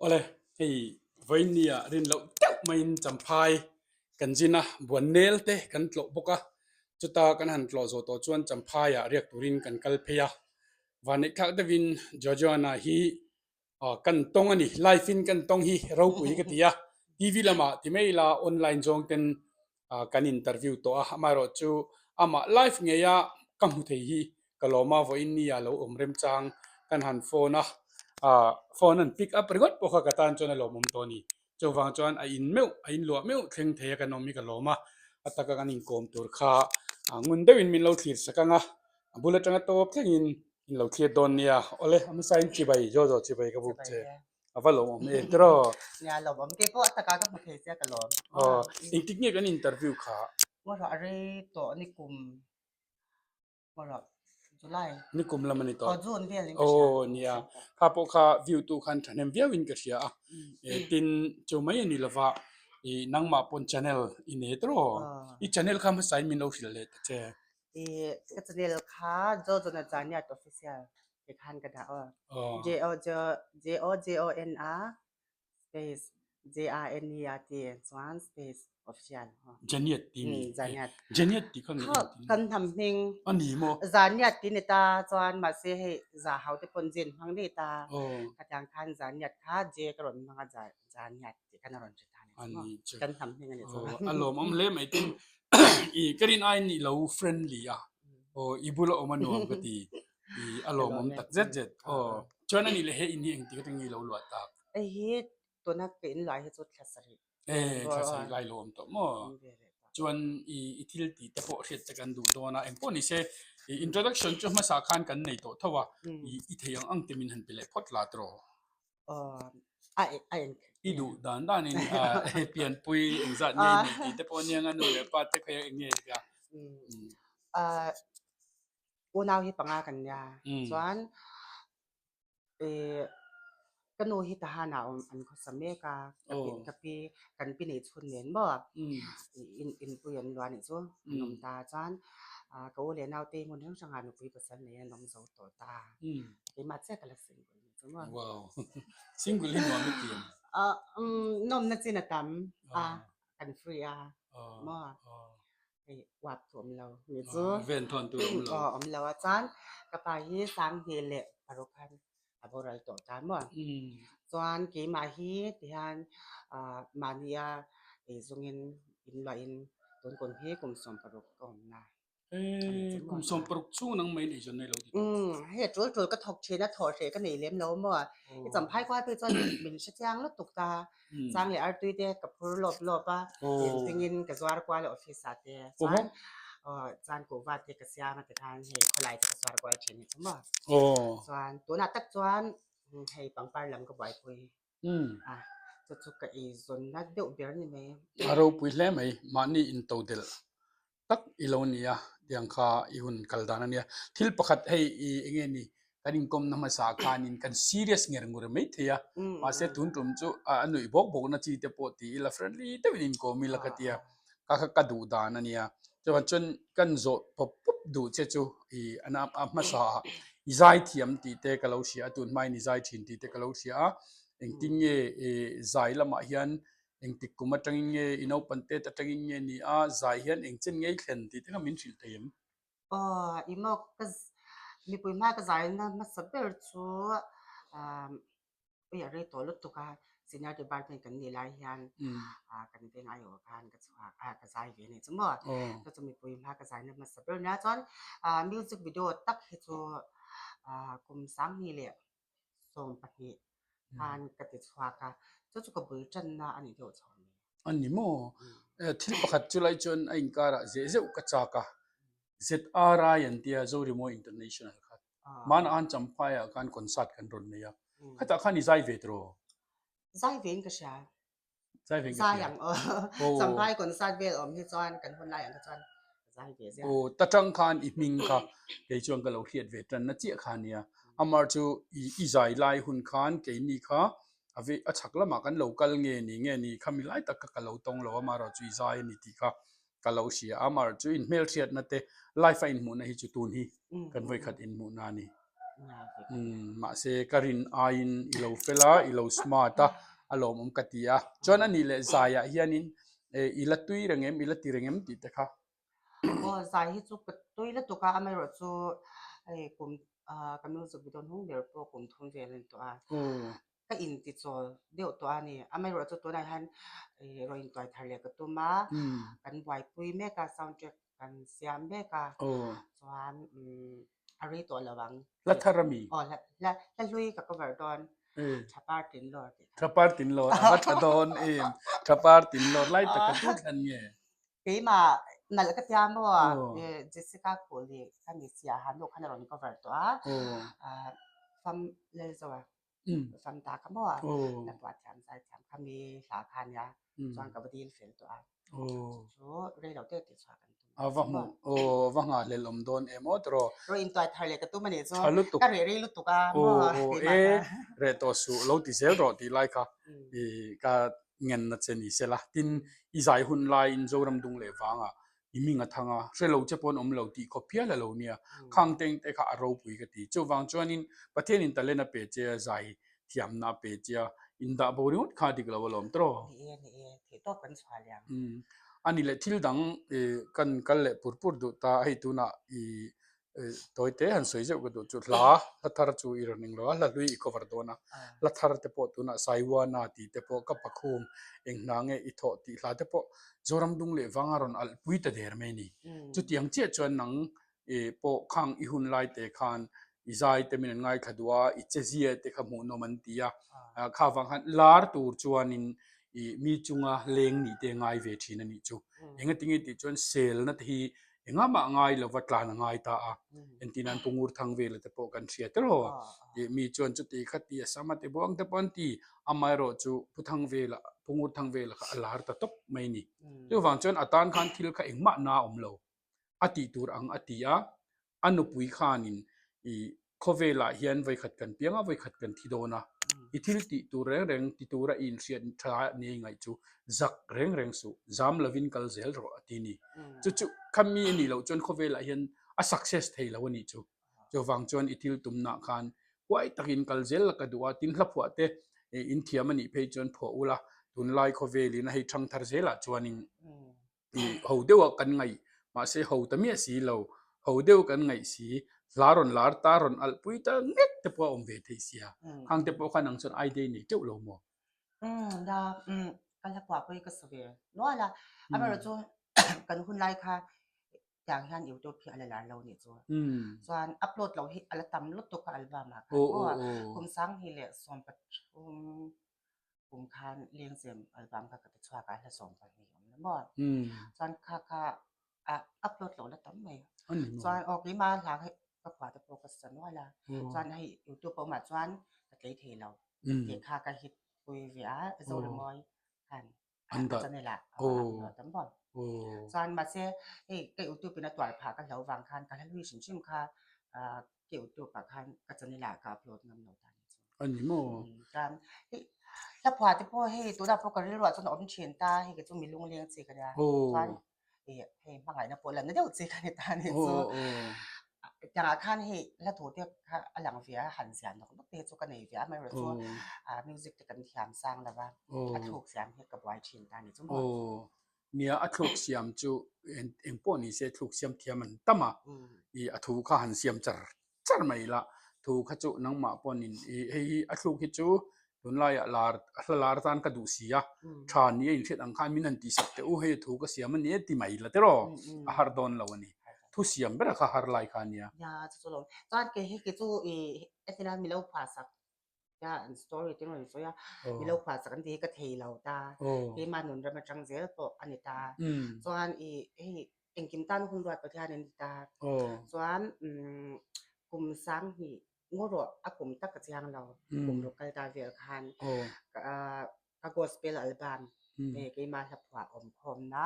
Awle, hei vawiinnia rin loh deuh maiin Champhai kan zin a, Buannel te kan tlawh bawk a, chuta kan han tlawh zawh tawh chuan Champhaiah riak turin kan kal phei a, vanneihthlak deuhin Jojoana hi kan tawng a ni, live in kan tawng hi ropui ka ti a, TV lamah ti mai ila online zawng ten kan interview tawh a, amaherawhchu amah live ngeia ka hmu thei hi ka lawm a, vawiin ni ah lo awm remchang kan han phone a, phone an pick up ringawt pawh kha ka tan chuan a lawmawm tawh a ni. Chuvang chuan a in meuh, a in luah meuh thleng thei a kan awm hi ka lawm a, a taka kan inkawm tur kha ngun deuhin min lo thlir sak ang a, a bul atanga tawp thlengin in lo thlir dawn nia. Awle, a hmasain chibai, zaw zaw chibai ka buk che. A va lawmawm em tiraw? Nia lawmawm kei pawh a taka ka hmu thei sia ka lawm. Aw, engtik nge kan interview kha? Ngaw a rei tawh ni kum ngaw July. Ni kum lam a ni tawh. Aw June vel in ka hria. Aw nia, kha pawh kha view tu khan thahnem viau in ka hria a. Tin chu mai a ni lova i nangmah pawn channel i nei tiraw? I channel kha hmasa in min lo hrilh leh ta che. I ka channel kha Jojona Janiat Official ti khan ka dah aw. J O J J O J O N A space J A N E A T chuan space official. Janiat ti mi. Janiat. Janiat ti kha nge kan hnam hming. A ni maw? Zaniat ti ni ta chuan mahse hei za hau te pawn jen hmang nei ta. Khatiang khan Zaniat kha J ka rawn hmang a Zaniat ti khan a rawn hre ta ni chu. Kan hnam hming a ni chu. A lawmawm hle mai tin i ka rin aiin i lo friendly a. Aw i bula awm a nuam ka ti. I a lawmawm tak zet zet. Aw chuan a nih leh he in hi engtik atang nge i lo luah tak? Hei hi tuna ka in luah hi chu thla sarih. E thla sarih lai lo awm tawh maw? Chuan i i thil tih te pawh hriat te kan duh dawn a, engpawh ni se i introduction chu hmasa khan kan nei tawh tho a, i i thei ang ang te min han pe leh phawt la tiraw? I duh dan danin pianpui engzat nge i nih tih te pawh ania nga nu leh pa te kha eng nge ka. Unau hi panga kan nia chuan ka nu hi Tahan ah awm an khawsa mek a ka pi kan pi neih chhun nen maw inpui an luah nih chu an awm ta chuan ka u leh naute hmun hrang hrangah nupui pasal nei an awm zo tawh ta keimah chiah ka la single nih chu maw. Wow single hi nuam i ti em? Nawmna chin a tam a kan free a maw. Hei uap chu awm lo ni chu. Ven thawn tur awm lo. Aw awm lo a chuan ka pa hi Sanghnih leh paruk khan a boral tawh ta maw. Chuan keimah hi tihian mahnia eizawngin inluahin tun kum hi kum 16 ka awm na. Eee kum 16 chhung nang mai in eizawn nei lo ti tawh. Hei a tul tul ka thawk thin a thawh hreh ka nei lem lo maw. I champhai kual phei chuan min hre chiang lutuk ta. Chang leh artui te ka phur lawp lawp a, engtingin ka zuar kual a office ah te chuan chuan kuhva te ka siam a tikhan hei khawlai te ka zuar kual thin hi chu maw. Chuan tunah tak chuan hei pangpar lam ka buaipui a, chu chu ka eizawnna deuh ber ni mai. A ropui hle mai, mahni intodelh tak i lo ni a, tiang kha i hun kal dan a nia. Thil pakhat hei i eng nge ni kan inkawmna hmasa khanin kan serious nger ngur mai thei a, mahse tun tum chu a nuih bawk bawkna chi te pawh ti ila friendly deuhin inkawm ila ka tia, ka kha ka duh dan a nia. Chuan chuan kan zawh pawp pawp duh che chu i a hmasa ah i zai thiam tih te ka lo hria a, tun hmain i zai thin tih te ka lo hria a, engtin nge i zai lamah hian Engtik kum atangin nge i naupan tet atangin nge ni a, zai hian eng chen ngei thlen tih te kha min hrilh thei em? Aw, i maw ka mipui hma ka zaina hmasa ber chu ui a rei tawh lutuk a, senior department kan nih lai hian kan veng aiawh khan ka chhuak a, ka zai ve a nih chu maw. Chu chu mipui hma ka zaina hmasa ber nia chuan music video tak hi chu kum 2000 leh 12 khan ka ti chhuak a, chu chu ka bul tanna a ni deuh chho mai. A ni maw? Thil pakhat chu lai chuan a inkarah zeh zeuh ka chak a, ZRI an tia Zorimawi International kha hmanah khan Champhaiah khan concert kan rawn nei a, khatah khan i zai ve tiraw? Zai vein ka hria. Zai ve Zai ang aw. Champhai concert vel awm hi chuan kan hun lai ang kha chuan zai ve ziah. Aw ta tang khan i hming kha kei chuan ka lo hriat ve tan na chiah kha nia. Amar chu i i zai lai hun khan keini kha a ve a chhak lamah kan lo kal nge ni nge ni khami lai tak kha ka lo tawng lo amarawh chu i zai a ni tih kha ka lo hria a. Amar chu in hmelhriatna te life a inhmuhna hi chu tun hi kan vawikhat inhmuhna a ni. Umm mahse ka rin aiin i lo fel a, i lo smart a, a lawmawm ka ti a. Chuan a nih leh zaiah hianin i la tui reng em, i la ti reng em tih te kha. Aw zai hi chu ka tui lutuk a, amaherawh chu hei kum ka music video hnung ber pawh kum thum vel a ni tawh a. Ka intichawl deuh tawh a ni. Amaherawh chu tunah hian rawn intuai thar leh ka tum a, kan buaipui mek a, sound track kan siam mek a, chuan a rei tawh lo ang. Hla thar a mi? Aw hla hla hlui ka cover dawn, tha par tin lawr tih kha. Tha par tin lawr, a va tha dawn em? Tha par tin lawr lai tak ka tu thlan nge? Keimah nalh ka tia maw Jessica Khuli ka ni sia ha nu khan a rawn cover tawh a, fam Lalzoa. Fam ta kha maw na puah thiam zai thiam kha mi hla kha nia chuan ka va dil fel tawh a chu chu rei lo te tih chhuah kan tum a va hmuh aw va nghah hlel awm dawn em aw tiraw ro in tuai thar leh ka tum a nih chu tha lutuk ka reh rei lutuk a maw e reh tawh suh lo ti zel rawh tih lai kha i ka ngen na che ni sela tin i zai hun laiin Zoram dung leh vangah i ming a thang a, hre lo che pawh an awm lo tih khawp phial a lo nia. Khang teng te kha a ropui ka ti. Chuvang chuanin Pathianin talent a pe che a, zai thiamna a pe che a, indah bo ringawt kha a dik lo alawm tawh. Ni e, ni e, theih tawp kan chhuah liang. Umm, a ni leh thil dang kan kal leh pur pur duh ta, hei tunah i Tawi te han sawi zeuh ka duh chu hla hla thar chu i rawn eng lo a hla hlui i cover dawn a hla thar te pawh tunah Saiwana tih te pawh ka pakhum eng hna nge i thawh tih hla te pawh Zoram dung leh vanga rawn alh pui ta der mai a ni. Chutiang chiah chuan nang ih pawh khang i hun lai te khan i zai te min an ngaithla duh a i che zia te kha hmuhnawm an ti a kha vang khan lar tur chuanin ih mi chunga leng nih te ngai ve thin a nih chu. Engatinge tih chuan selna te hi Engah mah ngai lova tlan a ngai ta a, entin an Pungur thang vela te pawh kan hria tel haw. Tih mi chuan chuti kha ti a sam a ti buang te pawh an ti, amaherawh chu Pu Thang vela, Pungur thang vela kha a lar ta tawp mai a ni. Chuvang chuan a tan khan thil kha engmah na a awm lo, a tih tur ang a ti a, A nupui khanin i khawvelah hian vawikhat kan piang a, vawikhat kan thi dawn a. I thil tih tur reng reng ti tura i inhriat tha nia i ngaih chu zak reng reng suh, zam lovin kal zel rawh a ti ni. Chu chu kha mi a nih loh chuan khawvelah hian a success thei lo a nih chu. Chuvang chuan i thil tumnah khan huai takin kal zel la ka duh a, tin hla phuah te in thiam a nih phei chuan phuah ula, tunlai khawvelin a hei thang thar zelah chuanin i ho deuh a kan ngaih mahse ho ta miah si lo ho deuh kan ngaih si hla rawn lar ta rawn alh pui ta ngek te pawh a awm ve thei sia khang te pawh khan ang chuan idea nei teuh lo maw umm la umm ka hla kuah pawh hi ka sa ve nual a amaherawh chu kan hun lai kha tiang hian youtube hi a la lar lo nih chu chuan upload loh hi a la tam lutuk a album ah khan aw kum sanghnih leh sawmpathum kum khan lengzem album kha ka ti chhuak a hla 12 awm la maw chuan kha kha a upload loh la tam mai chuan aw keimah hla kha ka phuah te pawh ka sa nual a chuan hei youtube a awmah chuan ka tlei thei lo tih kha ka hit pui ve a Zorimawi khan a channel ah a upload tam bawk chuan mahse hei ka youtube in a tuar phah ka hlo vang khan ka hla hlui hrim hrim kha ka youtube ah khan ka channel ah ka upload ngam lo ta ni chu. A ni maw? Chuan hei hla phuah te pawh hei tunah pawh ka rilruah chuan a awm thin ta hei kei chu mi lungleng chi ka nia chuan ih hei hmangaihna pawh la na deuh chi ka ni ta ni chu tiangah khan hei hla thu te kha a lang ve a han ziah nawk nawk te hi chu ka nei ve a amaherawh chu ah music te kan thiam sang lo va a thluk siam hi ka buai thin ta ni chu maw. Nia a thluk siam chu eng pawh ni se thluk siam thiam an tam a, i a thu kha han siam char char mai la, thu kha chu nangmah pawhin i hei hi a thluk hi chu tunlaiah lar hla lar tan ka duh si a, tha ni a inhriat ang khan min han tihsak teh u hei a thu ka siam a ni e ti mai la tiraw a har dawn lo a ni, thu siam ber a kha har lai kha a nia. Nia chu chu lo chuan kei hi kei chu i heti lai milo phuah sak Tia an story te rawn sawi a, mi lo phuah chak an ti hi ka thei lo ta, keimah nun ram atang zel pawh a ni ta. Chuan i hei engkim tan hun ruat Pathian an ti ta. Chuan umm kum 2000 ngaw rawh a kum tak ka chiang lo, kum ruk kal ta vel khan ka gospel album hei keimah hla phuah awm khawmna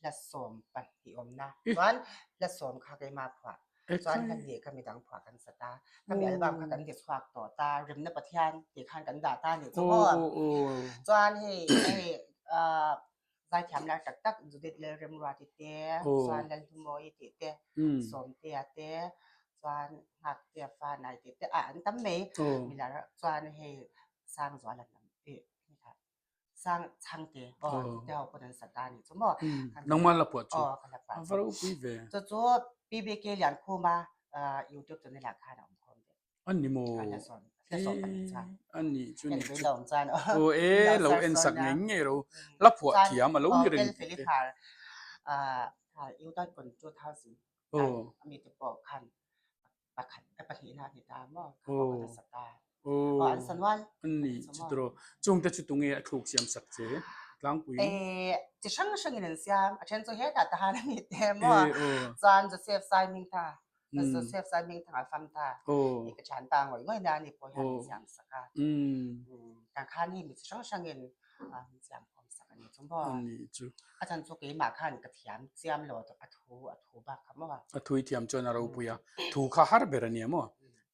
hla 12 awmna chuan hla sawm kha keimah phuah Chuan hla hnih kha midang phuah kan sat a, khami album kha kan ti chhuak tawh ta, Remna Pathian tih khan kan dah ta nih chu maw. Chuan hei hei ah zaithiam lar tak tak Judith Lalremruati te, chuan Lalhlumawi tih te, Sawmtea te, chuan. Chuan ngakchia fa nai tih te ah an tam mai. Milar chuan hei Sangzuala hnam tih Sang Chhangte aw te ho pawn an sa ta anih chu maw. Nangmah la phuah chu. Aw ka la phuah chu. A va ropui ve. Chu chu PBK Liankhuma YouTube channel ah khan a awm khawm ve. A ni maw? A la zawn la zawn pahnih chuan. A nih chu ni chu. Chuan aw e lo en sak ngei ngei ro. La phuah thiam a lo ni reng tih te. Fel Har Yudan 2000 a mi te pawh khan pakhat pahnihna a ni ta maw kha pawh kan sa ta. Aw an sa nual. An ni chu tawh. Chung te chu tunge a thluk siam sak che tlangpui? Chi hrang hrangin an siam. A then chu hetah tahan a ni te maw. Chuan Joseph Saiming ta Joseph Saiming thanga fam ta. I ka thian ta ngawih ngawih na ani pawh hian min siam sak a. Tah khan hei mi chi hrang hrangin min siam khawm sak a ni chu maw. A chan chu keimah khan ka thiam chiam lo a thu a thu bak kha maw. A thui thiam chuan a ropui a, thu kha har ber a nia maw?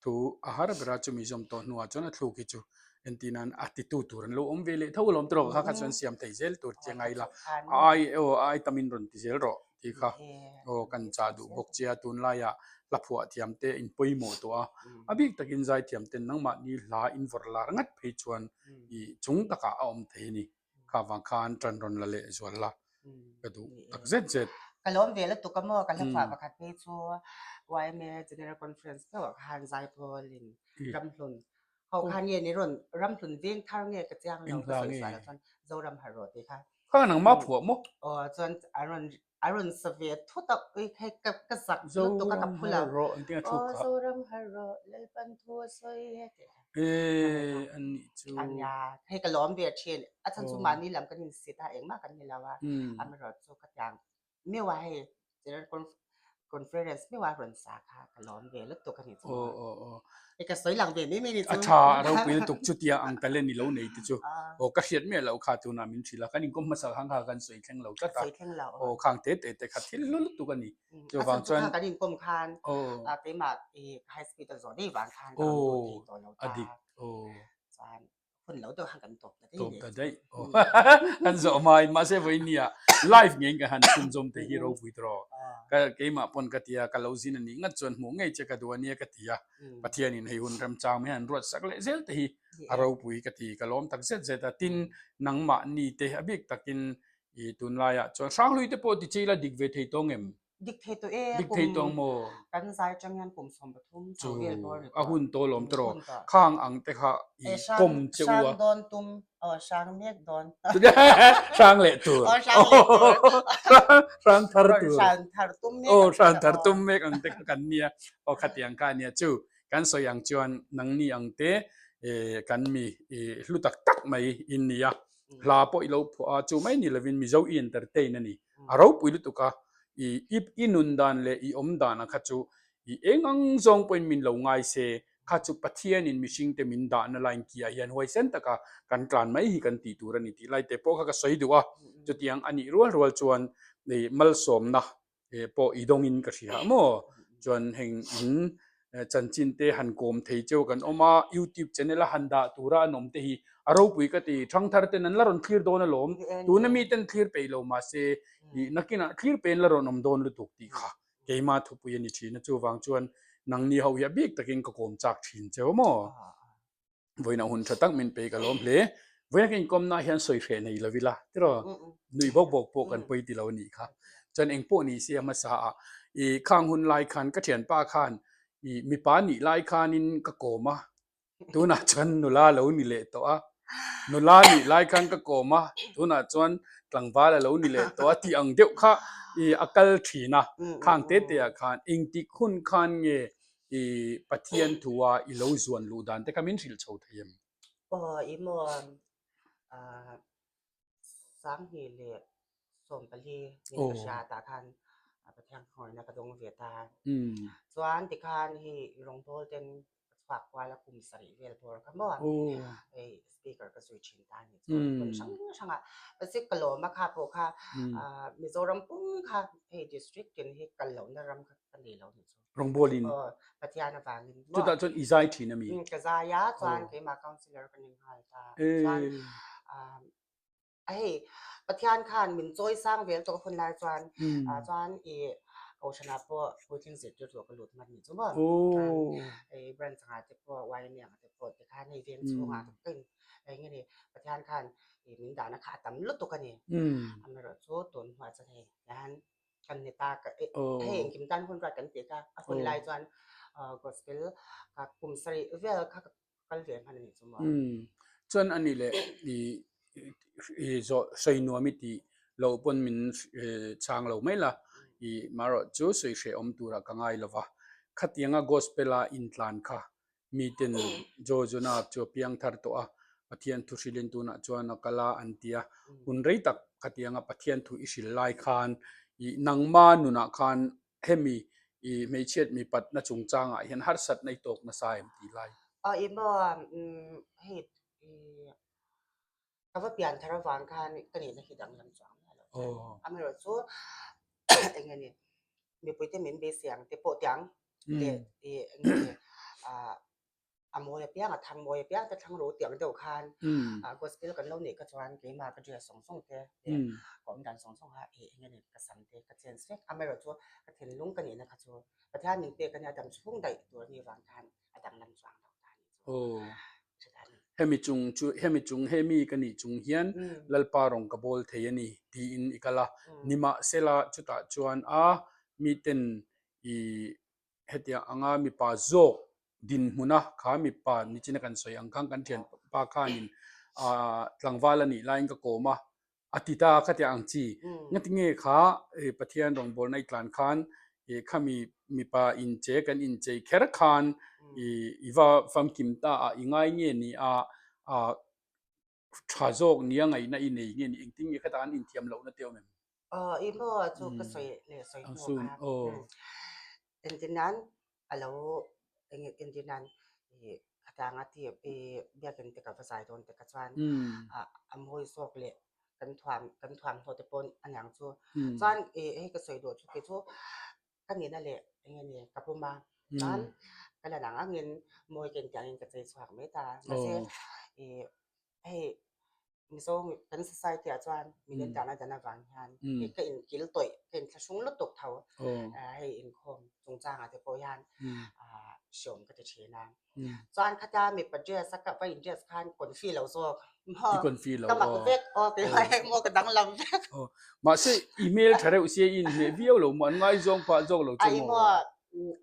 Thu a har ber a chumi zawm tawh hnuah chuan a thluk hi chu entir nan a titu tur an lo awm ve leh tho alawm tawh kha kha chuan siam thei zel tur che ngai la a ai aw a ai tamin rawn ti zel rawh tih kha aw kan chah duh bawk che a tunlaiah hla phuah thiam te in pawimawh tawh a a bik takin zai thiam ten nangmahni hla in vawrh lar ngat phei chuan ih chung takah a awm thei a ni. Kha vang khan tan rawn la leh zual la ka duh tak zet zet. Ka lawm ve lutuk a maw ka hla chhuah pakhat phei chu YMA General Conference deuh ah khan Zaipawl in Ramhlun ho khan nge ni rawn Ramhlun veng thar nge ka chiang lo ka sawi sual ah chuan Zoram harh rawh tih kha. Kha nangmah phuah maw? Aw chuan a rawn a rawn sa ve thut a ui hei ka ka zak lutuk a ka phul a aw Zoram har rawh Lalpan thu a sawi e tih kha e an nih chu ania hei ka lawm ve thin a chhan chu mahni lam kan in sit a engmah kan ni lo a amaherawh chu ka tiang meuh a hei general conference meuh a rawn sa kha ka lawm ve lutuk a nih chu hei ka sawi lang ve mai mai ni chu a tha a ropui lutuk chutia ang talent i lo nei te chu aw ka hriat miah loh kha tunah min hrilh a kan inkawm hmasa khan kha kan sawi thleng lo tlat a sawi thleng lo aw khang te te te kha thil hlu lutuk a ni chuvang chuan kan inkawm khan keimah i high speed a zawh daih vang khan ka rawn lut thei tawh lo ta a dik aw chuan hun lo deuh khan kan tawp ta daih tawp ta daih aw kan zawh hmain mahse vawinia live ngeiin ka han chhunzawm thei hi ropui tawh ka keimah pawn ka tia ka lo zin a nih ngat chuan hmuh ngei che ka duh a nia ka ti a Pathianin hei hun remchang mai han ruat sak leh zel te hi a ropui ka ti ka lawm tak zet zet a tin nangmahni te a bik takin i tunlaiah chuan Hranghlui te pawh ti chei la dik ve thei tawng em? Dik thei tawh e Dik thei tawng maw? Kan zai tang hian kum 13 chho vel bawr ni tawh. A hun tawh lawm tawh rawh. Khang ang te kha i kawm che u a. Hrang dawn tum aw hrang mek dawn. Hrang leh tur. Aw hrang leh tur. Hrang thar tur. Hrang thar tum mek. Aw hrang thar tum mek ang te kha kan nia. Aw khatiang kha ania chu kan sawi ang chuan nangni ang te kan mi hlu tak tak mai in nia. Hla pawh i lo phuah a chu mai ni lovin Mizo i entertain a ni. A ropui lutuk a i i nun dan leh i awm dan ang kha chu i eng ang zawng pawhin min lo ngai se Kha chu Pathianin mihringte min dahna line kiah hian huaisen taka kan tlan mai hi kan tih tur a ni tih lai te pawh kha ka sawi duh a. Chutiang a nih rual rual chuan malsawmna pawh i dawngin ka hria a maw? Chuan heng in chanchin te han kawm thei cheu kan awm a, YouTube channel a han dah tura an awm te hi a ropui ka ti. Thangthar ten an la rawn thlir dawn alawm. Tuna miten thlir peih lo mahse nakinah thlir pein la rawn awm dawn lutuk tih kha Keimah thupui a ni thin a, chuvang chuan nangni ho hi a bik takin ka kawm chak thin cheu maw? Vawiinah hun tha tak min pe ka lawm hle. Vawiina ka inkawmna ah hian sawi hreh nei lo ila tiraw? Nui bawk bawk pawh kan pawi ti lo a nih kha. Chuan eng pawh ni se a hmasa ah i khang hun lai khan ka thianpa khan i mipa nih lai khanin ka kawm a, Tunah chuan nula lo ni leh tawh a, nula nih lai khan ka kawm a, tunah chuan tlangval a lo ni leh tawh a tih ang deuh kha i a kal thin a, khang te te ah khan engtik hun khan nge i Pathian thu a i lo zuan luh dan te kha min hrilh chho thei em? Aw i maw ah Sanghnih leh 14 min ka hria tah khan Pathian khawngawihna ka dawng ve ta. Chuan tikhan hei rawngbâwl ten ka chhuak kual a kum sarih vel bawr kha maw hei speaker ka zui thin ta a ni chuan hmun hrang hrangah mahse ka lawm a kha pawh kha Mizoram pum kha hei district tin hi kal lohna ram kha ka nei lo ni chu. Rawngbâwlin. Aw Pathian avangin maw. Chutah chuan i zai thin a mi? Ka zai a chuan keimah councillor ka ni nghal ta. Chuan A hei, Pathian khan min chawi sang vel tawh hun lai chuan, chuan i Kohhranah pawh puitling zirtir tur ka lut hman ni chu maw. Hei branch angah te pawh YMA angah te pawh tikhan hei veng chhungah te pawh eng nge ni Pathian khan min dahna kha a tam lutuk a ni. Amaherawhchu tun hnuah chuan hei tihian kan ni ta ka hei engkim tan hun ruat kan tih kha a hun lai chuan gospel kum sarih vel kha ka kal ve hman a nih chu maw. Chuan a ni leh i i zawh sawi nuam i tih loh pawn min chhang lo mai la i marawh chu sawi hrehawm turah ka ngai lo va. Khatianga gospel a intlan kha miten Jojona chu a piang thar tawh a, Pathian thu hrilhin tunah chuan a kal a an ti a. Hun rei tak khatianga Pathian thu i hril lai khan i nangma nunah khan hemi i hmeichhiat mipatna chungchangah hian harsatna i tawk nasa em tih lai? Aw i maw hei ka va pian thar avang khan ka nihna hi danglam chuang miah lo chuan amaherawhchu eng nge ni mipuite min beisei ang te pawh tiang leh i eng nge ni ah a mawi apiang a thang mawi apiang te thlang ru tiang deuh khan ah gospel kan lo neih kha chuan keimah ka dress zawng zawng te leh ka awm dan zawng zawng kha ih eng nge ni ka sam te ka change vek amaherawhchu ka thinlung ka nihna kha chu Pathian min pek ania dam chhung daih tur anih vang khan a danglam chuang lo ta anih chu. Hemi chung chu hemi chung hemi ka nih chung hian Lalpa rawng ka bawl thei a ni tiin i kal a. Nimahsela chutah chuan a miten i hetiang anga mipa zawk dinhmuna kha mipa nichina kan sawi ang khan kan thianpa khanin tlangval a nih laiin ka kawm a, A ti ta khatiang ang chi. Ngatinge kha Pathian rawngbawlna i tlan khan khami mipa inche kan inchei kher khan i va famkim ta a i ngai nge ni a, tha zawk nia ngaihna i nei nge ni engtin nge khatah an inthiam lohna te awm em? Aw i maw chu ka sawi leh sawi hnu kha. Engtin nan a lo eng entir nan ih khatianga ti ih biakinn te ka va zai dawn te kha chuan ah a mawi zawk leh kan thuam kan thuamhnaw te pawh a niang chu chuan ih hei ka sawi duh chu kei chu ka nihna leh eng nge ni ka pum a chuan ka la dang angin mawi ka intiang in ka chei chhuak mai ta mahse ih hei Mizo kan society ah chuan min en dan a dan avang hian hei ka inkil tawih ka inthlahrung lutuk tho hei inkhawm chungchangah te pawh hian hreawm ka ti thin a chuan khatia mipa dress a ka va in dress khan confi lo zawk i confi lo ka mak vek aw keimah heng maw ka danglam vek mahse i hmel tha reuh sia i inhmeh viau lo maw an ngaizawng pah zawk lo che maw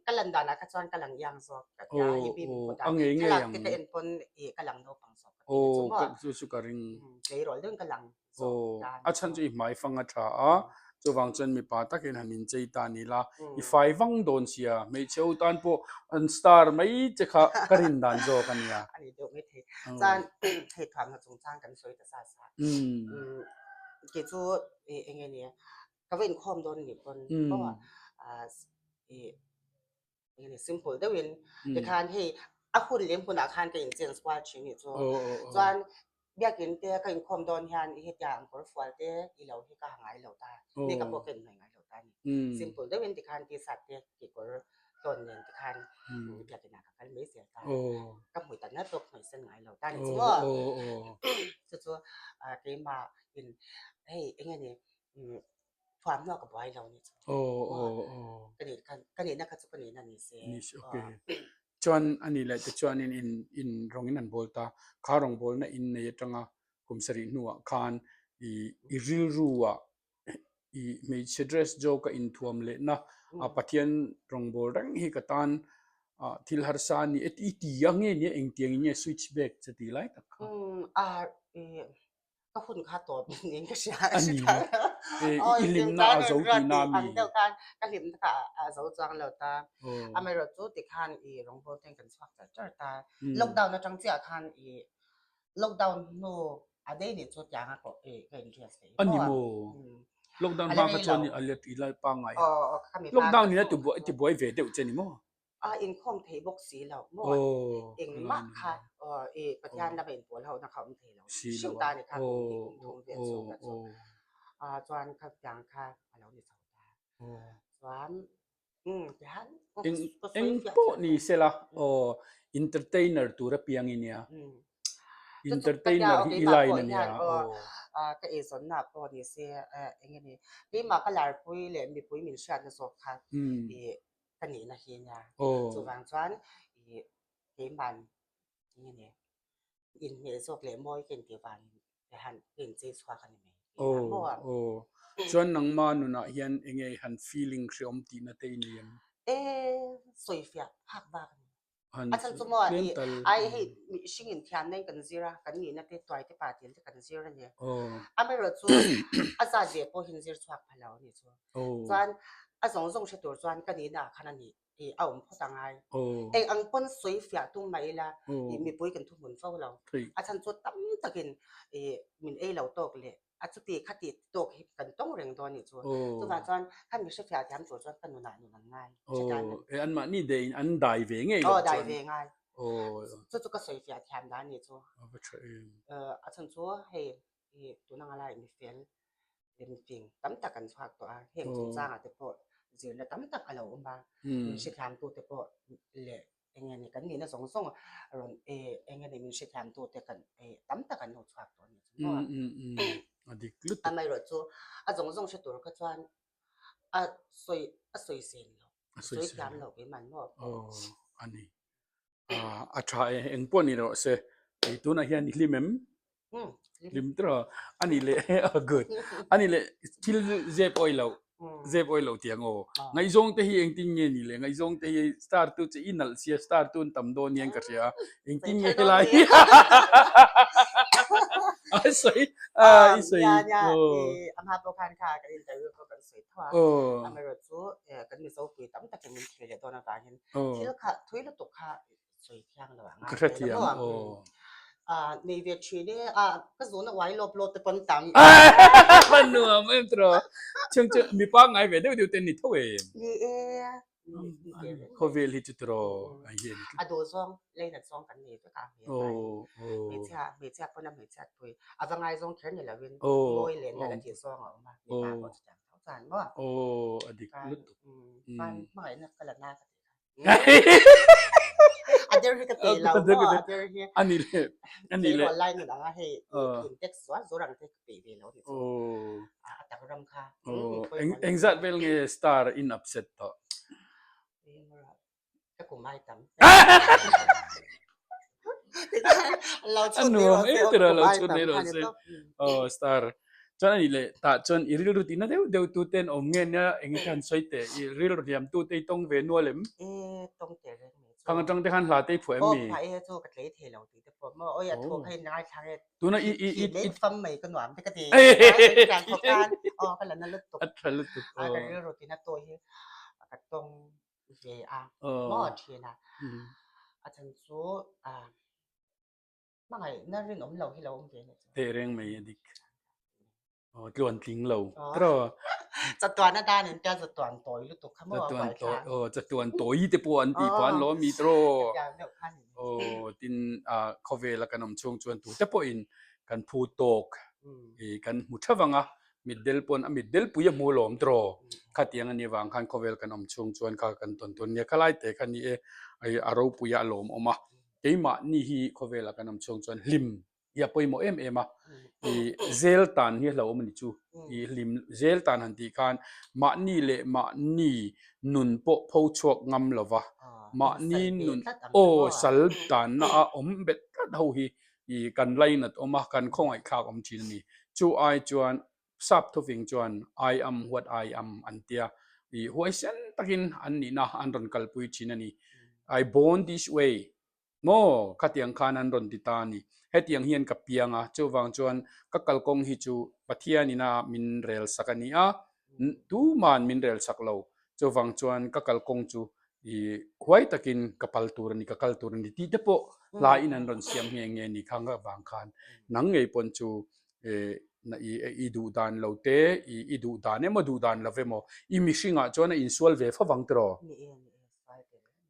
ka lan danah kha chuan ka lang iang zawk ka tia hei mi hmuh dan thlalak te ka en pawn ih ka lang naupang zawk ka ti chu maw chu chu ka ring tleirawl deuhin ka lang zawk ta a chhan chu i hmai fang a tha a chuvang chuan mipa takin han inchei ta ni la i fai vang dawn sia hmeichhe ho tan pawh an star mai che kha ka rin dan zawk a nia a ni deuh maithei chuan hei thuamhnaw chungchang kan sawi ta sa sa kei chu eng nge ni ka va inkhawm dawn nih pawn maw ah ih eng nge simple deuhin tikhan hei a hun leh hmunah khan ka in change kual thin nih chu chuan biakin te ka inkhawm dawn hian hetia ang kawr fual te i lo hi ka ha ngai lo ta makeup pawh ka inhnawih ngai lo ta a ni simple deuhin tikhan t-shirt te kekawr tlawn nen tikhan biakin ah ka kal mai zel ta ka hmui tak ngat pawh ka hmui sen ngai lo ta a ni chu maw chu chu keimah in hei eng nge ni thuamhnaw ka buai lo ni chu. Aw aw aw. Ka nih kha ka nihna kha chu ka nihna ni se. Ni se okay. Chuan a nih leh te chuanin in in rawng in an bawl ta. Kha rawngbawlna in nei atanga kum sarih hnuah khan i i rilru ah i hmeichhe dress zawk a inthuam lehna a Pathian rawngbâwl reng hi ka tan thil harsa a ni e i ti a nge nia engtiang in nge switch back che tih lai tak kha. Ka hun kha tawp niin ka hria a ni maw? I hlimna a zo tihna a mi? Ang deuh khan ka hlimna kha a zo chuang lo ta. Amaherawh chu tikhan i rawngbâwl ten kan chhuak char char ta. Lockdown atang chiah khan i lockdown hnu a dei nih chu tianga ka ka in dress leh A ni maw? Lockdown hma kha chuan a let i lai pangngai a. Lockdown in a tibuai ve deuh che ni maw? A inkhawm thei bawk si lo maw? Engmah kha i Pathian lama inpawl ho na kha awm thei lo. Hrim ta ni kha kum hnih kum thum vel chhung kha chu. Chuan kha tiang kha a lo ni chho ta. Chuan tihan Eng pawh ni sela aw entertainer tur apiang i nia. Entertainer hi i line a nia aw. ka eizawnna ah pawh ni se eng nge ni keimah ka larpui leh mipui min hriatna zawk kha ih ka nihna hi nia. Chuvang chuan ih keiman eng nge ni inhmeh zawk leh mawi ka intih vangin ka han ka inchei chhuak a ni mai. Aw aw chuan nangma nunah hian eng nge han feeling hreawm tihna te i nei em? E sawifiah phak bak a ni. A chhan chu maw i ai hei mihring in thiamna in kan zir a, kan nihna te tuai te pa tel te kan zir a ni. Amaherawh chu a zat ve pawh hi zir chhuak pha lo a ni chu. Chuan a zawng zawng hre tur chuan ka nihna ah khan a nih i a awm phawt a ngai. Eng ang pawn sawi fiah tum mah ila i mipui kan thuhmun fo lo. A chhan chu tam takin i min ei lo tawk leh a chuti kha tih tawk hi kan tawng reng dawn nih chu. Chuvang chuan kha mi hrefiah thiam tur chuan ka nunah nun an ngai. Hretan an. E anmahni dei in an dai ve ngei lo chuan. Aw dai ve ngai. Chu chu ka sawi fiah thiam dan nih chu. A va tha em. A chhan chu hei i tuna nga lai mi fel leh mi fing tam tak an chhuak tawh a, heng chungchangah te pawh zirna tam tak a lo awm a, min hrethiamtu te pawh leh Eng nge ni kan nihna zawng zawng rawn e eng nge ni min hrethiam tu te kan e tam tak an lo chhuak tawh a ni chu maw? A dik lutuk. Amaherawh chu a zawng zawng hre tur kha chuan a sawi a sawi sen lo, a sawi thiam lo keimah maw? Aw a ni. A tha e, eng pawh ni rawh se. Tunah hian i hlim em? Hlim tawh a, a nih leh a good. A nih leh thil zep awih loh, zep awih loh tih ang aw. Ngaihzawng te hi engtin nge ni le? Ngaihzawng te hi star tu che i nalh sia star tu an tam dawn hian ka hria a, engtin nge helai hi a sawi a i sawi Nia nia i a hma pawh khan kha kan interview pawh kan sawi tho a, amaherawh chu kan Mizo pui tam takin min thlir leh dawn avangin thil kha thui lutuk kha sawi thiang lo ang a. Ka hrethiam aw. Ah nei ve thin e a ka zun a uai lawp lawp te pawn tam. Va nuam em tiraw. Chhung chu mi pangngai ve deuh deuh te ni tho em. Ni e. Khawvel hi chu tiraw a hian. A duh zawng leinat zawng kan nei vek a hmeichhia hmeichhia pawn a hmeichhia tui a va ngai zawng kher ni lovin mawi leh nalh a tih zawng a awm a mipa pawh chutiang tho chuan maw. Aw a dik lutuk. Chuan hmangaihna ka la na ka ti kha. A der hi ka pe lo maw a der hi ani le ani le lai nun anga hei in text zual zual ang te ka pe ve lo ni chu a tak ram kha eng engzat vel nge star in upset tawh ka kum ai tam a nuam em tira lo chhun nei rawh se aw star chuan ani leh tah chuan i rilru tihna deuh deuh tu ten awm nge nia eng te han sawi teh i rilru hliam tu te i tawng ve nual em tawng teh reng mai chu khang atang te khan hla te i phuah em mi aw phuah e chu ka tlei thei lo tih te pawh maw awi a thu kha in ngaithla nge tuna i i i i fam mai ka nuam te ka ti khawp khan aw ka la na lutuk a tha lutuk aw ka rilru tihna tu hi ka tawng ve a maw thin a a chhan chu a hmangaihna rinawm lo hi lo awm ve a ni chu. Teh reng mai a dik. Aw tluan tling lo tiraw. Chatuan a dan in tia chatuan tawi lutuk kha maw a huai thla. Aw chatuan tawi te pawh an tih pah an lo ami tiraw. Chatiang deuh kha ni. Aw tin a khawvela kan awm chhung chuan tute pawhin kan phu tawk i kan hmu tha vang a Mitdel pawn a mitdel pui a hmu lawm tiraw? Khatiang a nih vang khan khawvel kan awm chhung chuan kha kan tawn tawn nia. Khalai te kha ni e, a ropui a lawm awm a. Keimahni hi khawvela kan awm chhung chuan hlim hi a pawimawh em em a. I zel tan hi a hlauhawm a ni chu. I hlim zel tan han tih khan mahni leh mahni nun pawh pho chhuak ngam lo va. Mahni nun aw sal tanna a awm bet tlat ho hi i kan lainat awm a, kan khawngaihthlak awm thin a ni. Chu ai chuan sap thufing chuan I am what I am an tia, i huaisen takin an nihna an rawn kalpui thin a ni. I born this way maw khatiang khan an rawn ti ta a ni. Hetiang hian ka piang a, chuvang chuan ka kalkawng hi chu Pathianin a min rel sak a ni a, tuman min rel sak lo. Chuvang chuan ka kalkawng chu i huai takin ka pal tur a ni, ka kal tur a ni tih te pawh hla in an rawn siam nghe nghe ni kha vang khan nang ngei pawn chu i i duh dan lo te i i duh dan emaw duh dan lo emaw i mihringah chuan a insual ve fo vang tiraw?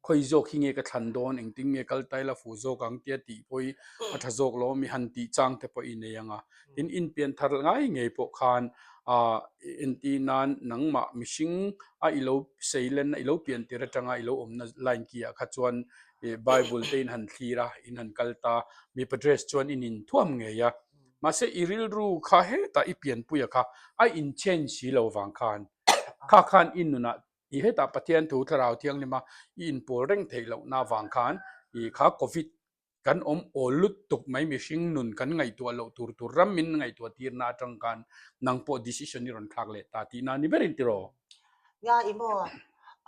Khawi zawk hi nge ka thlan dawn engtin nge kal ta ila fuh zawk ang tia tih pawh hi a tha zawk lo ami han tih chang te pawh i nei ang a. Tin inpian thar ngai ngei pawh khan ah entir nan nangmah mihring a i lo seilen a i lo pian tir atanga i lo awmna line ki ah kha chuan ih bible te in han thlir a in han kal ta mipa dress chuan in inthuam ngei a. Mahse i rilru kha hetah i pianpuia kha a in change si lo vang khan kha khan i nunah i hetah Pathian thu Thlarau Thianghlima i inpawl reng theih lohna vang khan i kha Covid kan awm awl lut tuk mai mihring nun kan ngaihtuah loh tur tur ram min ngaihtuah tirna atang khan nang pawh decision i rawn thlak leh ta tihna ni berin tiraw? Nia i maw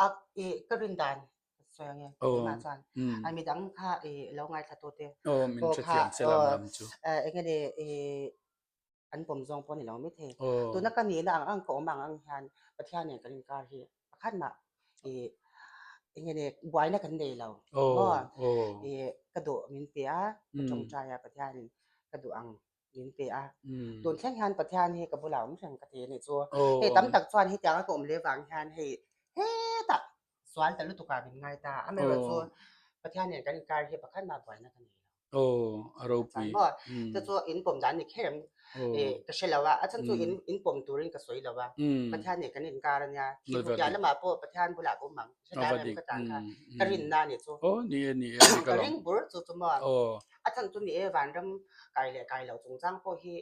a i ka rin dan ka sawi ang e keimah chuan a midang kha i lo ngaithla tu te pawh kha eng nge ni i an pawm zawng pawh a ni lo maithei. Tuna ka nihna ang ang ka awm ang ang hian Pathian nen kan inkar hi pakhat mah ih eng nge ni buaina kan nei lo maw? Ih ka duh min pe a, ka tawngtai a Pathianin ka duh ang min pe a. Tun thleng hian Pathian hi ka bulah awm reng ka ti a nih chu. Hei tam tak chuan hetianga ka awm leh vang hian hei hetah sual ta lutuk ah min ngai ta. Amaherawhchu Pathian nen kan inkar hi pakhat mah buaina ka nei lo. Aw, a ropui. Maw? Chu chu in pawm dan ni kher em? Ka hre lo a, a chhan chu in in pawm turin ka sawi lo a. Pathian nen kan inkar a nia. Thil hmu piah lamah pawh Pathian bulah ka awm ang. Hre tlai em ka tan kha. Ka rinna a nih chu. Aw, ni e, ni e, a dik Ka ring bur chu chu maw? A chhan chu ni e, vanram kai leh kai lo chungchang pawh hi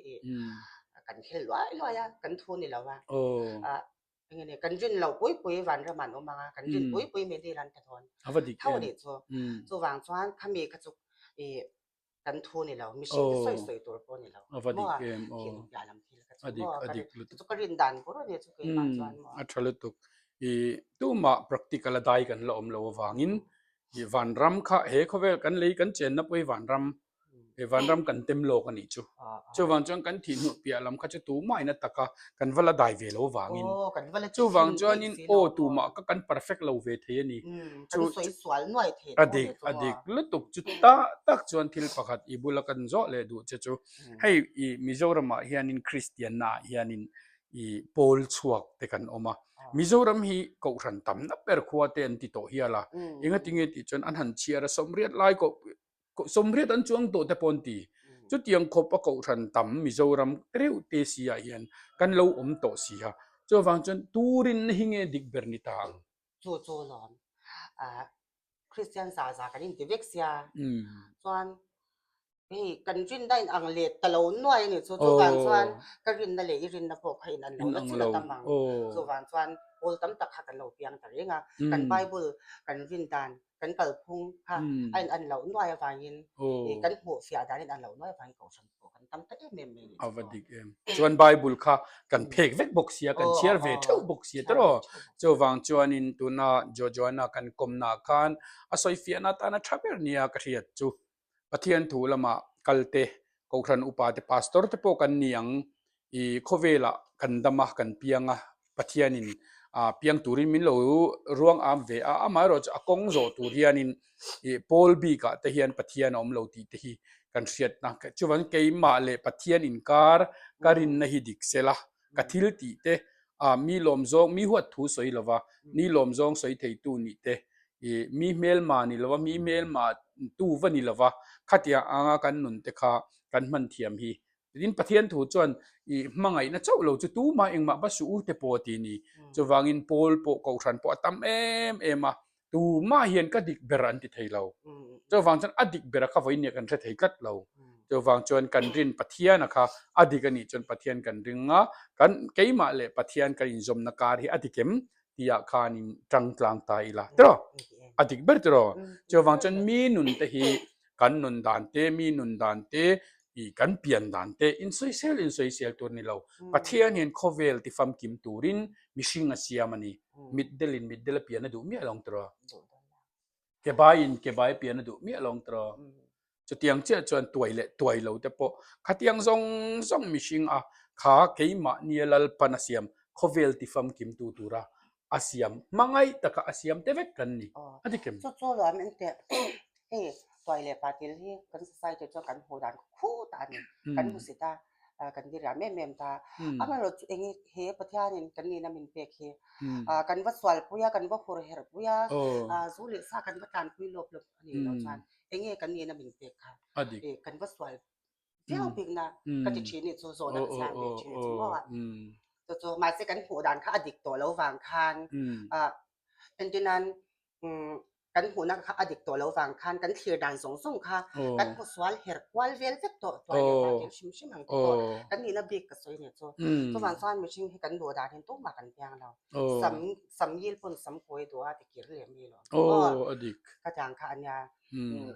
kan khel luai luai a, kan thu ni lo a. Enge ni, kan rin loh pui pui vanram an awm ang a, kan rin pui pui mi dil an ta dawn. A va dik em. Tho nih chu. Chuvang chuan khami kha chu i kan thu ni lo, mihring te sawi sawi tur pawh ni lo. A va dik em aw. Thin piah lam thil kha chu maw. A dik lutuk. Chu ka rin dan bur a ni chu keimah chuan maw. A tha lutuk. I tumah practical a dai kan la awm lo avangin i vanram kha he khawvel kan lei kan chenna pawh hi vanram He vanram kan tem lawk a nih chu. Chuvang chuan kan thih hnuh piah lam kha chu tumah in a taka kan va la dai ve lo vangin. Chuvang chuanin aw tumah kha kan perfect lo ve thei a ni. Chu a dik a dik lutuk chu tak tak chuan thil pakhat i bula kan zawh leh duh che chu hei i Mizoramah hianin Kristianna ah hianin i pawl chhuak te kan awm a. Mizoram hi Kohhran tamna ber khua te an ti tawh hial a. Engatinge tih chuan an han chhiar a sawmriat lai koh Sawmriat an chuang tawh te pawh an ti. Chutiang khawp a kohhran tam Mizoram reuh te si ah hian kan lo awm tawh si a. Chuvang chuan turin hi nge dik ber ni ta ang? Chu chu lawm. Ah Christian za za kan inti vek sia. Chuan hei kan rinna in ang leh ta lo nuai a ni chu. Chuvang chuan ka rinna leh i rinna pawh kha in an lo na chin a tam ang. Chuvang chuan pawl tam tak kha kan lo piang ta reng a. Kan Bible kan rin dan kan kalphung kha a in an loh nuai avangin kan hmuh fiah dan in an loh nuai avangin kohhran pawh kan tam ta em em mai ni A va dik em. Chuan Bible kha kan phek vek bawk sia, kan chhiar ve theuh bawk sia tiraw. Chuvang chuanin tuna Jojoana kan kawmnaah khan a sawi fiahna atana tha ber nia ka hriat chu. Pathian thu lamah kal te, Kohhran upa te, Pastor te pawh kan ni ang. I khawvelah kan dam a, kan piang a, Pathianin piang turin min lo ruang am ve a, amaherawh chu a kawng zawh tur hianin i pawl bikah te hian Pathian a awm lo tih te hi kan hriatna. Chuvangin keimah leh Pathian inkar ka rinna hi dik sela, ka thil tih te, mi lawm zawng, mi huat thu sawi lova, mi lawm zawng sawi theitu nih te, i mi hmelma ni lova, mi hmelma tu va ni lova, khatiang anga kan nun te kha kan hman thiam hi. Tin, Pathian thu chuan i hmangaihna chauh lo chu tumah engmah va suh u te pawh a ti ni. Chuvangin Paul pawh Kohhran pawh a tam em em a, tumah hian ka dik ber an ti thei lo. Chuvang chuan a dik bera kha vawiin nia kan hre thei tlat lo. Chuvang chuan kan rin Pathiana kha a dik a nih chuan Pathian kan ring a, kan keimah leh Pathian kan inzawmna kar hi a dik em tihah khanin tang tlang ta ila tiraw? A dik ber tiraw? Chuvang chuan mi nun te hi kan nun dan te, mi nun dan te, i kan pian dan te insawisel insawisel tur ni lo. Pathian hian khawvel tifamkim turin mihring a siam a ni. Mitdelin mitdel a pian a duh miah lo ang tiraw? Kebaiin kebai pian a duh miah lo ang tiraw? Chutiang chiah chuan tuai leh tuai lo te pawh khatiang zawng zawng mihring a kha keimahnia Lalpan a siam khawvel tifamkimtu tura a siam hmangaih taka a siam te vek kan ni. A dik em? Chu chu luam engteh hei tuai leh patil hi kan society chuan kan hmuh dan khut a ni. Kan hmusit a, kan diriam em em ta. Amaherawhchu chu eng he Pathianin kan nihna min pek hi kan va sualpui a, kan va hur herh pui a, zu leh sa kan va tlanpui lawp lawp a nih loh chuan eng nge kan nihna min pek kha kan va sual viau bikna ka ti thin ni chu zawhna ka siam ve thin chu maw a. Chu chu mahse kan hmuh dan kha a dik tawh lo vang khan entirnan. Kan hmuhna kha a dik tawh lo vang khan kan thlir dan zawng zawng kha kan hmu sual her kual vel vek tawh tuai leh vang thil hrim hrim ang te pawh kan nihna bik ka sawi nih chu. Chuvang chuan mihring hi kan duh dan hin tumah kan piang lo. Sam sam yil pawn sam kawi duh a ti kir leh mi lo. Khatiang kha a nia.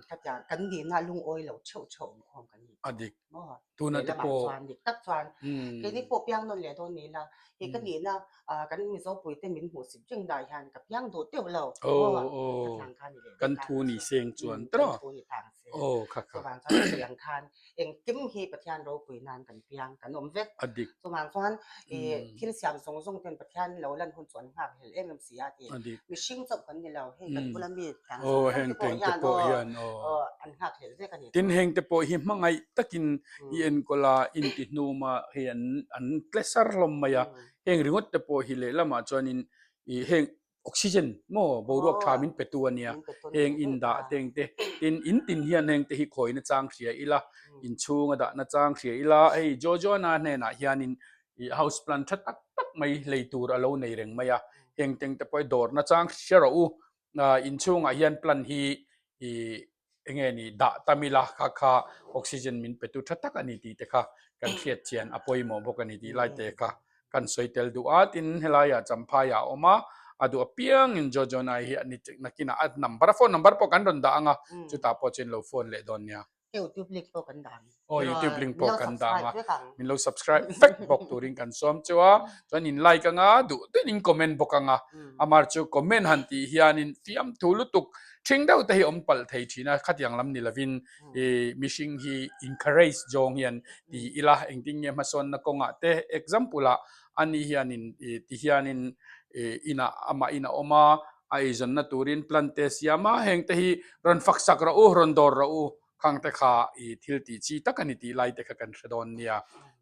Khatiang kan nihna lungawi lo theuh theuh awm khawm kan ni. A dik. Tuna te pawh chuan dik tak chuan keini pawh piang nawn leh dawn ni la hei ka nihna kan Mizo puite min hmuh sip reng dah hian ka piang duh teuh lo khatiang kha ni leh kan thu ni seng chuan tawh kan thu ni tang se chuvang chuan ka sawi ang khan engkim hi Pathian ropui nan kan piang kan awm vek a dik chuvang chuan thil siam zawng zawng ten Pathian lo lan hun chu an nghak hlel em em si a ti mihring chauh kan ni lo hei kan bula mi thiang zawng zawng te pawh hian aw an nghak hlel vek a ni Tin heng te pawh hi hmangaih takin i enkawl a, inti hnum a, hei an an tle sar hlawm mai a, heng ringawt te pawh hi lehlamah chuanin ih heng oxygen maw boruak tha min pe tu a nia, heng in dah te eng te, tin in tin hian heng te hi khawi nachang hria ila, inchhung a dah nachang hria ila, hei Jojoana hnenah hianin ih house plant tha tak tak mai lei tur a lo nei reng mai a, heng teng te pawh hi dawr nachang hria rawh u, inchhungah hian plant hi ih enge ni dah tam ila kha kha oxygen min pe tu tha tak a ni tih te kha kan hriat chian a pawimawh bawk a ni tih lai te kha kan sawi tel duh a tin helai ah Champhai ah a awm a a duh apiangin Jojonai hi a ni nakinah a number a phone number pawh kan rawn dah ang a chutah pawh chuan lo phone leh dawn nia. Youtube link pawh kan dah ang. Aw youtube link pawh kan dah ang a min lo subscribe vek bawk turin kan sawm chu a chuan in like anga duh duhin in comment bawk anga amar chu comment han tih hianin fiamthu lutuk thing deuh te hi awm palh thei thin a khatiang lam ni lovin ih mihring hi encourage zawng hian ti ila engtin nge hmasawnna kawngah te example ah ani hianin ih ti hianin ih inah amah in a awm a a eizawnna turin plan te siam a, heng te hi rawn fak sak rawh u, rawn dawr rawh u, khang te kha i thil tih chi tak a ni tih lai te kha kan hre dawn nia.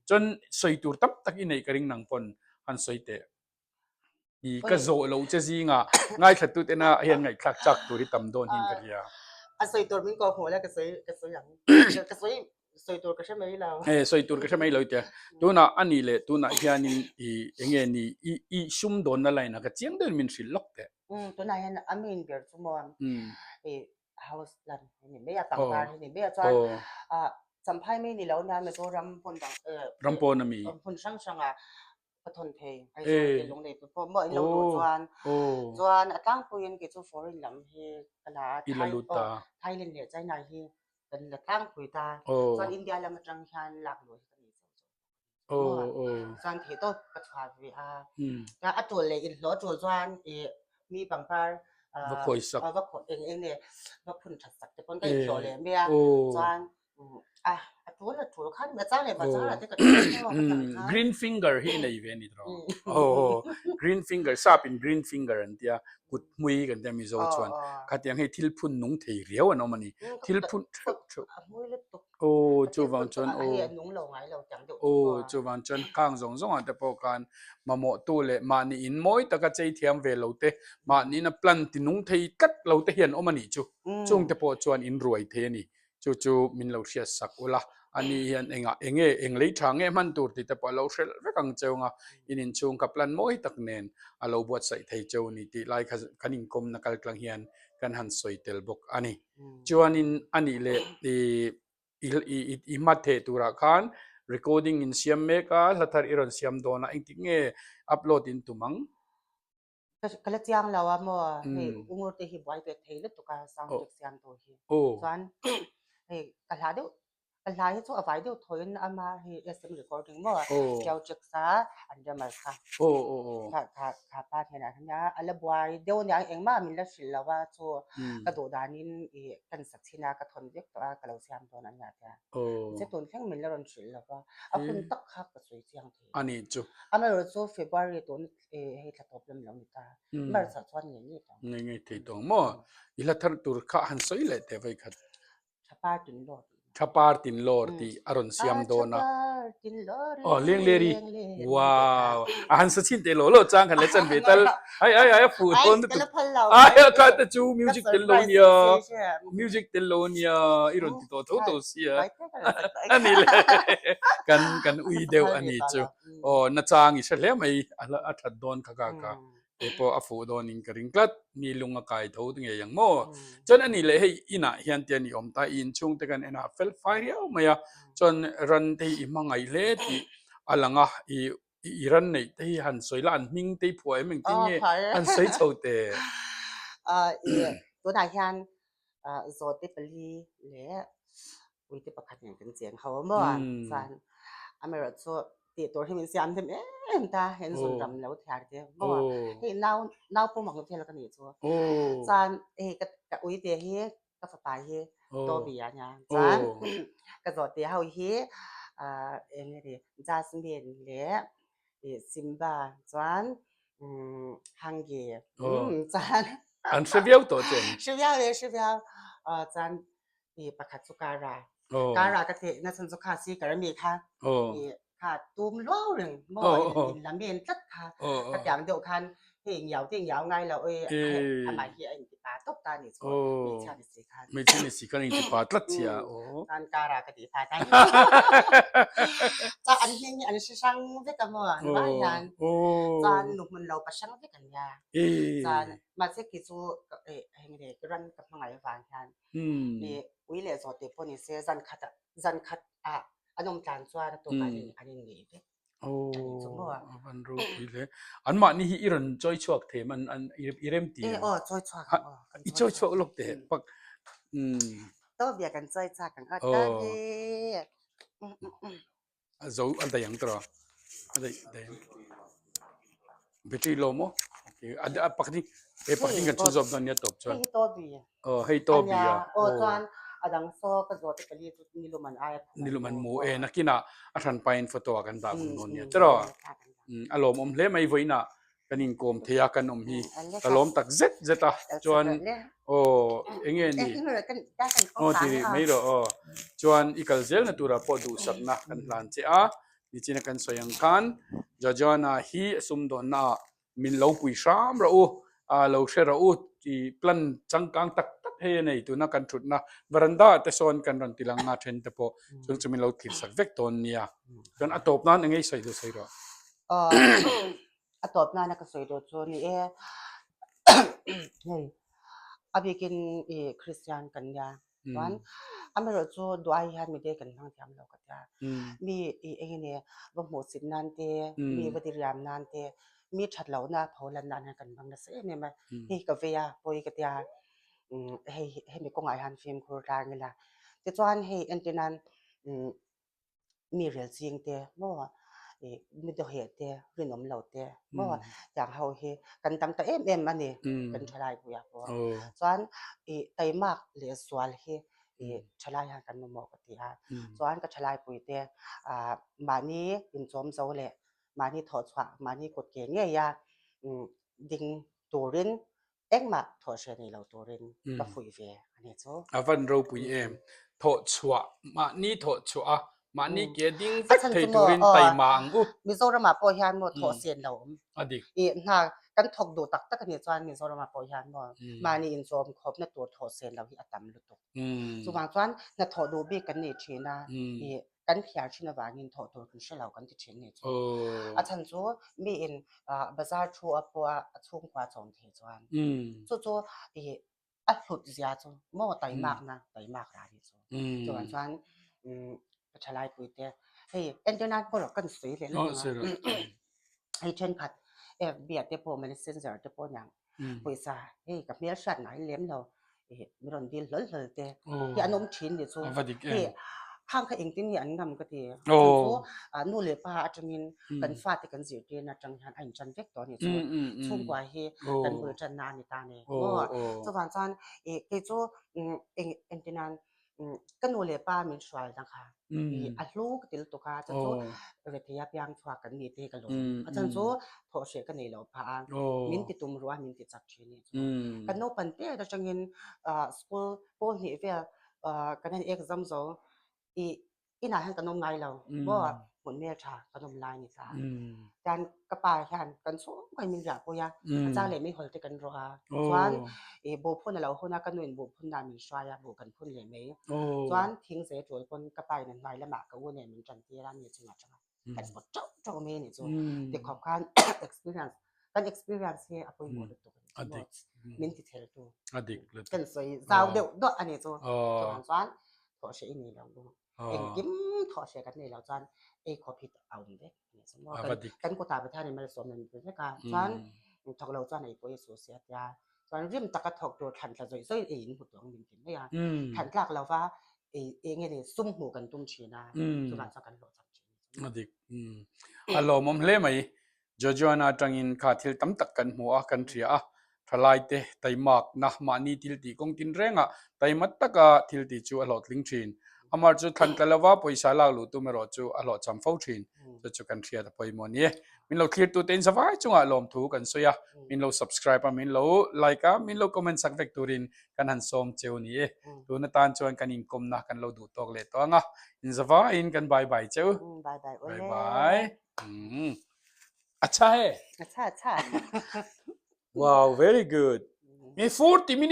Chuan sawi tur tam tak i neih ka ring nang pawn han sawi teh. I ka zawh lo che zingah ngaithla tut ena hian ngaihthlak chak tur hi tam dawn hian ka hria. A sawi tur min kawh hmuh la ka sawi ka sawi ang. Ka sawi sawi tur ka hre mai lo. Eh sawi tur ka hre mai lo tia. Tunah a nih leh tunah hianin i enge ni i i sum dawnna line a ka chiang deuhin min hrilh lawk teh. Um tunah hian a main ber chu maw i house plan hi ni mai a pangpar hi ni mai a chuan ah Champhai mai ni lo nia Mizoram hmun dang eh ram pawn ami hmun hrang hrang ah ka thawn thei Aizawl te Lunglei te pawh maw in lo duh chuan chuan a tlangpuiin kei chu foreign lam hi ka la a Thailand leh China hi kan la tlangpui ta chuan India lam atang hian lak luh hi ka nei chauh chauh chuan theih tawp ka chhuah ve a a tul leh inhlawh tul chuan ih mi pangpar va khawi sak va khawi eng eng nge va phun that sak te pawn ka inhlawh leh mai a chuan a a tul a tul khan a chang leh bazar ah te ka tul tawk a tang khan green finger hi i nei ve a ni tawh aw green finger sap in green finger an tia kut hmui kan tia Mizo chuan khatiang hei thil phun nung thei riau an awm a ni thil phun theuh theuh aw chuvang chuan aw aw chuvang chuan khang zawng zawng ah te pawh khan mamawh tu leh mahni in mawi taka chei thiam ve lo te mahni in a plan ti nung thei tlat lo te hi an awm a nih chu chung te pawh chuan in ruai thei a ni Chu chu min lo hriat sak ula, ani hian engah enge eng lei tha nge hman tur tih te pawh a lo hrelh vek ang cheu nga, in inchhung kha plan mawi tak nen a lo buatsaih thei cheu ni tih lai kha kan inkawmna kal tlang hian kan han sawi tel bawk a ni. Chuanin anih leh i i i hma theh turah khan recording in siam mek a, hla thar i rawn siam dawn a, engtik nge upload in tum ang? Ka la chiang lo a maw hei ungur te hi buai ve thei lutuk a sound check siam tur hi chuan hei ka hla deuh ka hla hi chu a vai deuh thaw in ama hei SM recording maw keu check sa an drummer kha kha kha kha pa hnenah hian a la buai deuh ania engmah min la hrilh lo a chu ka duh danin ih ka insak chhin a ka thawn vek tawh a ka lo siam dawn ania tia mahse tun thleng min la rawn hrilh lo a a hun tak kha ka sawi chiang thei a ni chu amaherawhchu chu February tun hei thla tawp lam lo ni ta March ah chuan ngei ngei tawng ngei ngei thei tawng maw i hla thar tur kha han sawi leh teh vai khat Thapar tin lawr tih Thapar tin lawr tih a rawn siam dawn a aw leng leri wow a han sa chin teh lo lo chang khan le chan ve tal ai ai ai a fuh dawn lutuk ai a kha te chu music tel lo nia music tel lo nia i rawn ti tawh tho tho sia a ni le kan kan ui deuh a ni chu aw nachang i hre hle mai a that dawn kha ka ka. Kei pawh a fuh dawnin ka ring tlat, mi lung a kai tho ngei ang maw? Chuan a nih leh hei inah hian te a ni awm ta, i inchhung te kan en a fel fai riau mai a, chuan ran te hi i hmangaih hle tih a lang a, i i ran neih te hi han sawi la, an hming te i phuah em engtin nge han sawi chho teh? Tunah hian zawhte pali leh Puite pakhat nen kan cheng ho a maw? Chuan amaherawhchu tih tur hi min siam hnem em ta, hen zun ram lo thiar te maw? Hei nau nau pawm ang vel ka nih chu. Chuan hei ka ka uite hi ka fapa hi Toby a nia. Chuan ka zawhte ho hi eng nge ni Jasmine leh Simba chuan Hangi chuan An hre viau tawh che. Hre viau e hre viau. Chuan i pakhat chu kara kara ka teh na chhan chu kha si kar mi kha i kha tum luau reng mo in la men tlat kha ka tiang deuh khan hei ngiau te ngiau ngai lo oi amah hi a in ti pa tawp ta ni chu hmeichhia ni si khan hmeichhia ni si khan in ti pa tlat chia o chuan kara ka ti pha ta cha an hming hi an hre hrang vek a maw an vai hian chuan nu hmun lo pa hrang vek an nia chuan mahse ki chu heng le ran ka hmangaih avang hian i ui leh zawh tih pawh ni se zan khat ah zan khat ah an awm tlan chuan a tukah an in an in ngei vek a ni chu maw. A van ropui hle. An mahni hi i rawn chawi chhuak them an an i rem ti em? E aw chawi chhuak ang aw. I chawi chhuak lawk teh pak. To bia kan chawi chhuak ang aw ta hi. A zo a daih ang tawh a, a daih daih ang. Battery lo maw? Okay a a pakhat hi he pakhat hi kan chhun zawk dawn nia tawp chuan. Hei hi Toby. Aw hei Toby a. Aw chuan a dang saw ka zawh te pali chu nilum an aia phum. Nilum an mu e nakinah a hran pain photo ah kan dah vang dawn nia tiraw. A lawmawm hle mai vawiinah kan inkawm thei a kan awm hi ka lawm tak zet zet a chuan aw eng nge ni aw ti rih mai rawh aw chuan i kal zelna turah pawh duhsakna kan hlan che a nichina kan sawi ang khan Jajuana hi a sumdawnna ah min lo pui hram rawh u a lo hre rawh u tih plan changkang tak tak hei a nei tuna kan thutna veranda ah te sawn kan rawn ti lang a then te pawh chuan chu min lo thlir sak vek dawn nia chuan a tawp nan eng nge i sawi duh sawi rawh. A tawp nana ka sawi duh chu ni e, hei a bikin i Kristian kan nia chuan amaherawh chu duai hian mite kan hmang thiam lo ka tia. Mi i eng nge va hmuh sit nan te, mi va diriam nan te, mi that lohna pho lan nan hian kan hmang nasa em em a. Hei ka vei a pawi ka tia hei hemi kawngah hian fimkhur tlang ila. Tichuan hei entir nan mi rel ching te maw ih mi dawheh te rinawm lo te maw tiang ho hi kan tam ta em em a ni kan thalai puiah pawh chuan ih taimak leh zual hi ih thalai hian kan mamawh ka ti a chuan ka thalai pui te ah mahni inchawm zo leh mahni thawh chhuah mahni kut ke ngei a ding turin Engmah thawh hre nei lo turin ka fuih ve a ni chu. A van ropui em. Thawh chhuah, mahni thawh chhuah a, mahni ke ding vek thei turin taima ang u. Mizoramah pawh hian maw thawh sen lo awm. A dik. I hna kan thawk duh tak tak a nih chuan Mizoramah pawh hian maw mahni inchawm khawpna tur thawh sen lo hi a tam lutuk. Chuvang chuan hna thawh duh bik kan nei thin a, i kan thiar thin avangin thawh tur kan hre lo kan ti thin ni chu. A chhan chu miin bazar thu a pawh a chhungkua chawm thei chuan chu chu i a hlut zia chu maw taimakna taimak rah ni chu. Chuvang chuan ka thalai pui te hei entir nan pawh kan sawi leh lutuk a hei thenkhat FB ah te pawh messenger te pawh aniang pawisa hei ka hmel hriat ngai lem lo ih min rawn dil hlawl hlawl te hi an awm thin ni chu hei khang kha engtin nge an ngam ka ti a chhan chu nu leh pa atangin kan fate kan zirtirna atang hian a intan vek tawh a ni chu chhungkua hi kan bul tanna a ni ta ni maw chuvang chuan ih kei chu eng engtin nan Ka nu leh pa min hrual na kha a hlu ka ti lutuk a, chu chu rethei a piang chhuak kan ni te hi ka lawm. A chhan chu thawh hreh ka nei loh phah a, min ti tum ruh a, min ti chak thin ni chu. Kan naupan tet atangin school pawl hnih vel kan han exam zo i inah hian kan awm ngai lo maw, hmun hmel tha kan awm lai ni ta. Tian ka pa hian kan chhungkaw in min riah pui a, a chang leh meihawl te kan rawh a, chuan ih buh phun a lo hun a, ka nu in buh phun dan min hruai a, buh kan phun leh mai. Chuan thing ze tul pawn ka pa in a hnuai lamah ka u nen min tan tir a, mi chungah tanga kan pawt teuh teuh mai a nih chu. Tikhawp khan experience. Kan experience hi a pawimawh lutuk a dik min ti thel tu. A dik lutuk. Kan sawi zau deuh deuh a ni chu. Chuan chuan thawh hreh i nei lo u. Engkim thawh hreh kan nei lo chuan ei khawp hi a awm vek a ni chu maw. Kan kutah Pathian in malsawm an ti vek a. Chuan thawk lo chuan ei pawh i suh si a tia. Chuan rim taka thawk tur thlan tla zawih zawih ei in hmu tawh ang min ti mai a. Thlan tlak lova ei eng nge ni sum hmuh kan tum thin a. Chuvang chuan kan hlawhchham thin a ni chu. A dik. A lawmawm hle mai. Jojoana atangin kha thil tam tak kan hmu a, kan hria a. Thalaite taimakna mahni thil tih kawng tin rengah taima taka thil tih chu a hlawhtling thin. Amar chu thlan tla lova pawisa lak luh tum erawh chu a hlawhchham fo thin. Chu chu kan hriat a pawimawh a ni e. Min lo thlirtute in zavai chungah lawmthu kan sawi a, min lo subscribe a, min lo like a, min lo comment sak vek turin kan han sawm cheu a ni e. Tun atan chuan kan inkawmna kan lo duh tawk leh tawh ang a, in zavaiin kan bye bye cheu. Bye bye awle. Bye bye. Mm. Acha he. Acha acha. Wow, very good. Me 40 minutes.